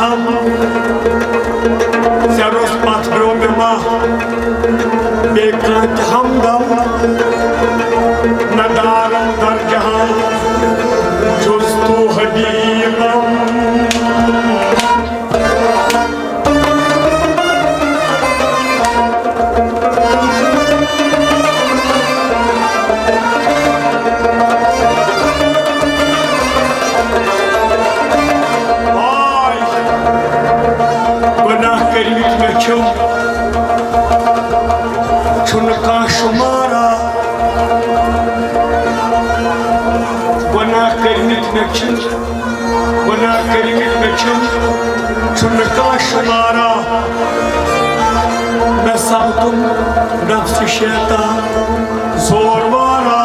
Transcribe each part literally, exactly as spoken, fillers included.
ژےٚ روٚس پتھ برٛونٛہہ مےٚ ما بیٚیہِ کانٛہہ تہِ ہمدم، نہ دارم در جہان جز تو حبیبم۔ آے، گۄناہ کٔرمٕتۍ مےٚ چھِم، چھُنہٕ کانٛہہ شُمارا۔ گۄناہ کٔرمٕتۍ مےٚ چھِم، گۄناہ کٔرمٕتۍ مےٚ چھِم، چھُنہٕ کانٛہہ شُمارا۔ مےٚ سپدُم نفسِ شیطان زور وارا۔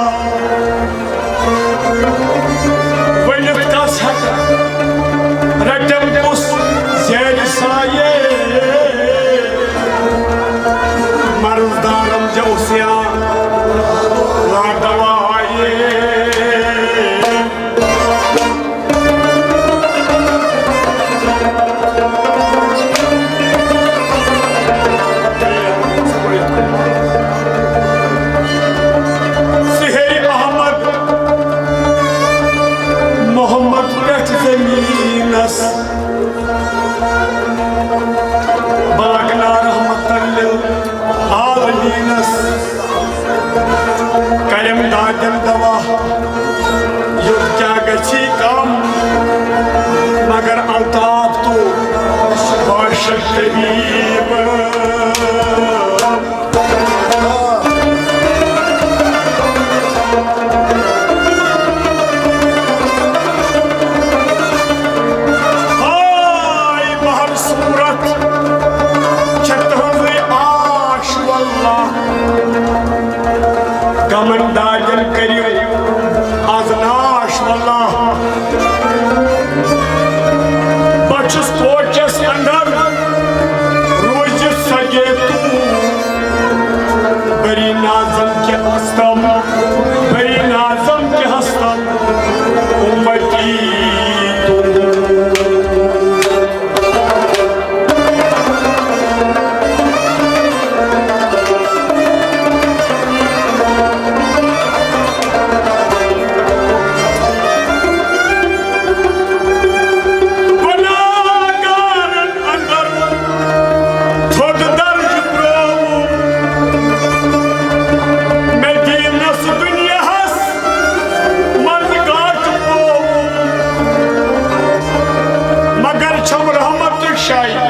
ؤنِتھ کس ہٮ۪کہٕ، رٔٹِم کُس زیرِ سایے۔ مرض دارم جوسیا لا دوایے۔ سہیل احمد محمد پٮ۪ٹھ زٔمیٖنَس، بلغنا رحمتاً للعالمینس۔ کرم دادن دوا یوٚت کیٛاہ گژھی کم، مگر الطاف تو باشد طبیب۔ ہاے بہر صورت چھےٚ تُہنٛزٕے آش واللہ۔ غمن دادٮ۪ن کٔرِو از ناش واللہ۔ بہٕ چھُس کوچس اندر روٗزِتھ سجے تو۔ بری ناظم کہ ہستم، بری ناظم کہ ہستم، امتی تو۔ گناہگارن اندر تھوٚد درج ترٛووُم۔ مےٚ دیٖنس دُنیاہس منٛز گاٹہٕ پووُم۔ مگر چھم رحمتٕچ شاے